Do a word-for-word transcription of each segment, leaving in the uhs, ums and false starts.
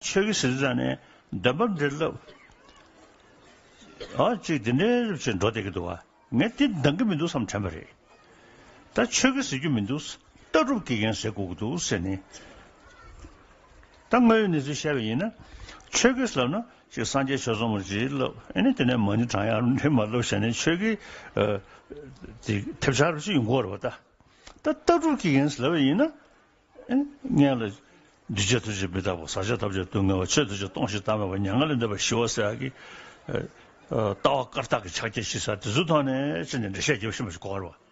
ཆོས་ཀྱི་ཟེར་ཙང་ནས་འདོན་པ་འདྲེ་ལབ། ཨ་ཅིག་འདི་འདྲའི་རབ་ཅིག་འགྲོ་བསྡད་ཀྱི་འདུག་བ། ངས་འདི་འདང་གི་མི་འདུག་བསམ་དྲན་པ་རེད། ད་ཆོས་ཀྱི་ཟེར་རྒྱུ་མི་འདུག་ལྟ་གྲུབ་དགེ་རྒན་ཟེར་དགོས་ཀྱི་འདུག་ཟེར་ནས། ད་དངོས་ཡོད་གནས་ཚུལ་བཤད་པ་ཡིན་ན། ཆོས་ཀྱི་ལབ་ན་ཅིག་སངས་རྒྱས་ཆོས་ཚོགས་མ་ཅིག་ལབ། ཨེ་ནི་དེ་ནས་མ་ཎི་བགྲང་ཡག་འདྲེ་མ་ལབ་བྱས་ནས་ཆོས་ཀྱི་ཨ་དེ་ཐེབས་ཆག་རབ་ཅིག་ཡོང་གི་ཡོད་རེད་བ་ད། ད་ལྟ་གྲུབ་དགེ་རྒན་ཟེར་ལབ་པ་ཡིན་ན། ཨེ་སྔོན་ལ་འདུས་བྱས་ཐམས་ཅད་མི་རྟག་པ། ཟག་བཅས་ཐམས་ཅད་སྡུག་བསྔལ་བ། ཆོས་ཐམས་ཅད་སྟོང་ཞིང་བདག་མེད་པ། མྱ་ངན་ལས་འདས་པ་ཞི་བ་ཟེར་ཡག་གི་ཨ་ལྟ་བ་བཀའ་རྟགས་ཀྱི་ཕྱག་རྒྱ་བཞི་ཟེར་དེ་ཚོའི་ཐོག་ནས་ཅི་ནས་འགྲེལ་བཤད་རྒྱབ་ཤེས་པ་ཞིག་དགོས་རེད་བ།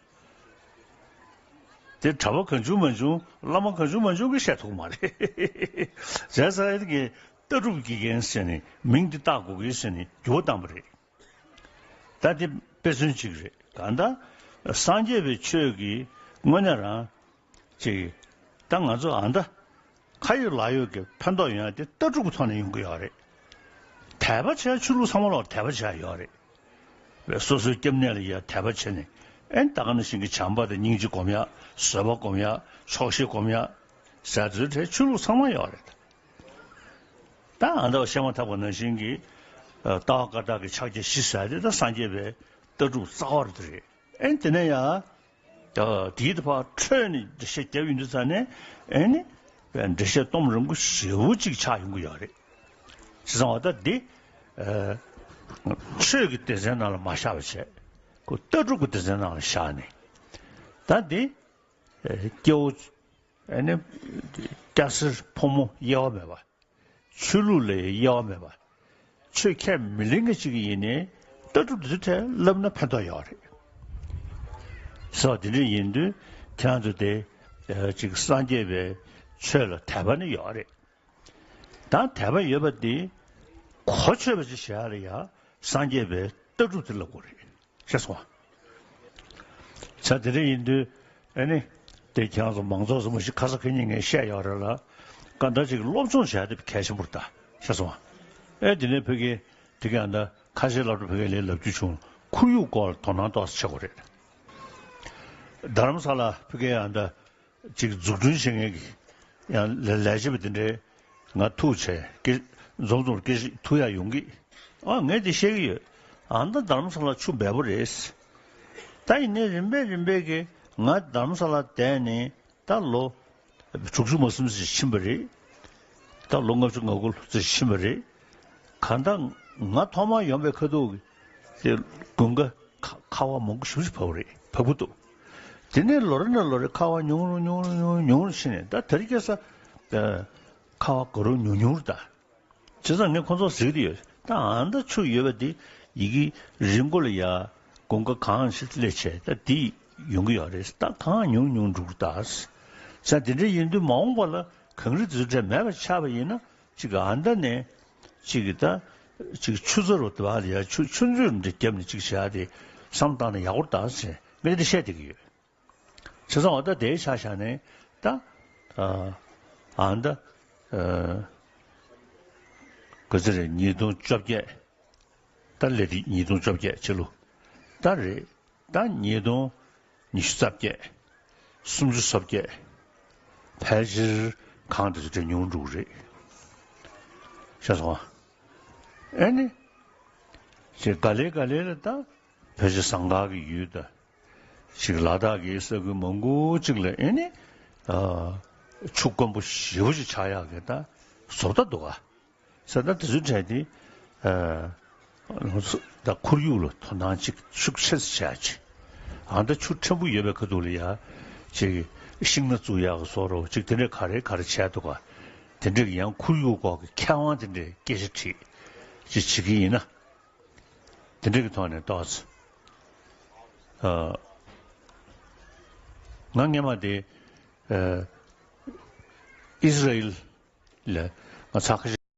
དེ་གྲྭ་པ་གང་བྱུང་མང་བྱུང་བླ་མ་གང་བྱུང་མང་བྱུང་གིས་བཤད་ཐུབ་ཀྱི་མ་རེད། བྱས་ཙང་ཨེ་ནི་ལྟ་གྲུབ་དགེ་རྒན་ཟེར་ནས་མིང་འདི་བཏགས་དགོས་ཀྱི་ཟེར་ནས་འགྱུར་བ་བཏང་བ་རེད། ད་དེ་དཔེ་མཚོན་གཅིག་རེད། གང་ལྟར་སངས་རྒྱས་པའི་ཆོས་ཀྱི་དངོས་གནས་རང་ཅིག་ད་ང་ཚོ་ཨ་མདའ་ཁ་ཡོད་ལག་ཡོད་ཀྱི་ཕན་ཐོགས་ཡོང་ཡ་དེ་ལྟ་གྲུབ་ཀྱི་ཐོག་ནས་ཡོང་གི་ཡོད་རེད། དད་པ་བྱས། ཆོས་ལུགས་ཚང་མ་ལ་དད་པ་བྱས་ཡོད་རེད། སོ་སོའི་སྐྱབས་གནས་ལ་ཡ་དད་པ་བྱས་ནས། ཨེ་ད་ག་ནང་བཞིན་གྱི་བྱམས་པ་དང་སྙིང་རྗེ་སྒོམ་ཡ། བཟོད་པ་སྒོམ་ཡ། ཆོག་ཤེས་སྒོམ་ཡ་ཟེར་དུས་དེ་ཆོས་ལུགས་ཚང་མ་ཡོད་རེད། ད་ཨ་མདའ་བཤད་མ་ཐག་པ་ནང་བཞིན་གྱི་ཨ་ལྟ་བ་བཀའ་རྟགས་ཀྱི་ཕྱག་རྒྱ་བཞི་ཟེར་དེ་ད་སངས་རྒྱས་པའི་ལྟ་གྲུབ་རྩ་བ་རེད། ཨེ་དེ་ནས་ཡ། ད་དེའི་ཕར་འཕྲོས་ནས་འགྲེལ་བཤད་རྒྱབ་ཡོང་དུས་ཙ་ནས་ཨེ་ནི། འགྲེལ་བཤད་གཏོང་རིང་པོ་ཞེ་པོ་ཅིག་ཆགས་ཡོང་གི་ཡོད་རེད། བྱས་ཙང་བ་ད་འདི། ཨ་ཆོས་ཀྱི་སྡེ་ཚན་ནང་ལ་མ་བཞག་པ་བྱས། ཁོ་ལྟ་གྲུབ་ཀྱི་སྡེ་ཚན་ནང་ལ་བཞག་ནས། ད་འདི། ཨ་སྐྱེ་བོ། ཨེ་ནི། སྐྱ་སེར་ཕོ་མོ་དབྱེ་བ་མེད་པ། ཆོས་ལུགས་ལ་དབྱེ་བ་མེད་པ། ཆོས་ཁས་མི་ལེན་མཁན་ཅིག་ཡིན་ནའི་ལྟ་གྲུབ་འདི་ཚོའི་གྲས་བསླབ་ན་ཕན་ཐོགས་ཡོད་རེད། སོ་དེ་འདྲ་ཡིན་དུས་ཁྱེད་རང་ཚོ་དེ་ཨ་ཅིག་སངས་རྒྱས་པའི་ཆོས་ལ་དད་པ་ནི་ཡོད་རེད། ད་དད་པ་ཡོད་པ་འདི་གོ་ཆོད་པ་ཅིག་བྱེད་ཡ་ལ་ཡ་སངས་རྒྱས་པའི་ལྟ་གྲུབ་དེ་བསླབ་དགོས་རེད། ཤེས་སོང་ང་། ས་དེ་འདྲ་ཡིན་དུས་ཨ་ནི་དེ་ཁྱེད་རང་ཚོ་མང་ཚོགས་སུ་མ་ཞིག་ཁ་ས་ཁ་ཉིན་ངས་བཤད་ཡོད་རེད་ལ། གང་ལྟར་ཅིག་སློབ་སྦྱོང་བྱས་ཏེ་གལ་ཆེན་པོ་རེད་ད། ཤེས་སོང་ང་། ཨེ་དེ་ནས་ཕ་གི་དེ་ག་ཨ་མདའ་ཁ་ཤས་སློབ་གྲྭ་ཕ་གི་ལས་ལབ་རྒྱུ་བྱུང་། ཁོར་ཡུག་སྐོར་ལ་དོ་སྣང་ཏོག་ཙམ་བྱེད་དགོས་རེད། རྡ་རམ་ས་ལ་ཕ་གི་ཨ་མདའ་ཅིག་འཛུགས་སྐྲུན་བྱེད་མཁན་གྱི་ཡང་ལས་ལས་བྱེད་པ་དེ་འདྲའི་ང་ཐུག་བྱས་ཀྱི་འཛོམས་འཛོམས་སྐད་ཆ་ཐུག་ཡ་ཡོང་གི། ཨ་ངས་དེ་བཤད་ཀྱི་ཡོད། ཨ་མདའ་རྡ་རམ་ས་ལ་ཆུ་འབེལ་པོ་རེད། ད་ཡིན་ནའི་རིམ་པས་རིམ་པས་ཀྱི་ང་རྡ་རམ་ས་ལ་བསྡད་ནས་ད་ལོ་དྲུག་ཅུ་མ་ཟིན་ཙམ་ཕྱིན་པ་རེད། ད་ལོ་ལྔ་བཅུ་ང་དགུ་ཙམ་ཕྱིན་པ་རེད། གང་ལྟར་ང་ཐོག་མར་ཡོང་པའི་ཁ་ཐུག་གི་དེ་དགུན་ཁ་ཁ་ཁ་བ་མང་པོ་ཞེ་པོ་ཅིག་བབས་པ་རེད། བབས་ཀྱི་འདུག་དེ་ནས་ལོ་རེ་ནས་ལོ་རེ་ཁ་བ་ཉུང་རུ་ཉུང་རུ་ཉུང་རུ་ཉུང་རུ་ཕྱིན་ནས་ད་དེ་རིང་ཁ་སང་ཁ་བ་གང་རུང་ཉུང་ཉུང་རེད་ད། བྱས་ཙང་ངས་ཁོང་ཚོར་ཟེར་གྱི་ཡོད། ད་ཨ་མདའ་ཆུ་ཡོད་པ་འདི་ཡི་གེ་རི་མགོ་ལ་ཡ་དགུན་ཁ་གངས་ཤིག་སླེབས་བྱས་ད་འདི་ཡོང་གི་ཡོད་རེད། ད་གངས་ཉུང་ཉུང་འགྲོ་གི་ད། བྱས་ཙང་དེ་འདྲ་ཡིན་དུས་མ་འོངས་པ་ལ་གངས་རི་དེ་ཚོ་འདྲ་མེད་པ་ཆགས་པ་ཡིན་ན་ཅིག་ཨ་མདའ་ནས་ཅིག་ད་ཅིག་ཆུ་རྩ་རུ་དེ་བ་ལ་ཡ་ཆུ་ཆུ་མཛོད་འདྲ་བརྒྱབ་ནས་ཅིག་བྱས་ཏེ་བསམ་བཏང་ན་ཡག་པོ་རེད་ད་ཟེར་ངས་འདི་བཤད་བསྡད་ཀྱི་ཡོད། བྱས་ཙང་འོ་ད་དེའི་ཆ་བཞག་ནས་ད་ཨ་ཨ་ད་ཨ་ག་ཚོད་རེད། ཉིས་སྟོང་བཅོ་བརྒྱད། ད་སླེབས་དུས་ཉིས་སྟོང་བཅོ་བརྒྱད་ཕྱི་ལོ་ད་རེད། ད་ཉིས་སྟོང་ཉི་ཤུ་རྩ་བརྒྱད། སུམ་ཅུ་སོ་བརྒྱད། ཕལ་ཆེར་གངས་དེ་ཚོ་དེ་ཉུང་འགྲོ་གི་རེད། ཤེས་སོང་ཨ། ཨེ་ནི། ཅེས་ག་ལེ་ག་ལེ་ལ་ད་ཕལ་ཆེར་ཟངས་དཀར་གྱི་ཡུལ་དང་། ཅིག་ལ་དྭགས་ཀྱི་ས་ཁུལ་མང་པོ་ཅིག་ལ་ཨེ་ནི། ཨ་ཆུ་དཀོན་པོ་ཞེ་པོ་ཅིག་ཆགས་ཡག་གི་ད་བཟོ་ལྟ་འདུག་ག་ས་ད་དེ་ཚོའི་གྲས་དེ་ཨ་ལོངས་སུ་ད་ཁོར་ཡུག་ལ་དོ་སྣང་ཅིག་ཤུགས་ཆེ་ཙམ་བྱས་ཅིག་ཨ་ད་ཆུ་ཕྲན་བུ་ཡོད་པའི་ཁ་ཐུག་ལ་ཡ་ཅིག་ཤིང་སྣ་བཙུགས་ཡག་གི་བཟོ་འདྲ་ཅིག་དེ་འདྲས་ག་རེ་ག་རེ་བྱས་འདུག་ག་དེ་འདྲས་ཀྱི་ཡང་ཁོར་ཡུག་སྐོར་གྱི་མཁས་དབང་དེ་འདྲས་སྐད་ཆ་དྲིས་ཅིག་བྱེད་ཀྱི་ཡིན་ན། དེ་འདྲས་ཀྱི་ཐོག་ནས་ཏོག་ཙམ་ཨ་ང་སྔས་མ་དེ་ཨ་ཨི་སི་ར་ཨེལ་ལ་ང་ཚ་ཁ་ཤས།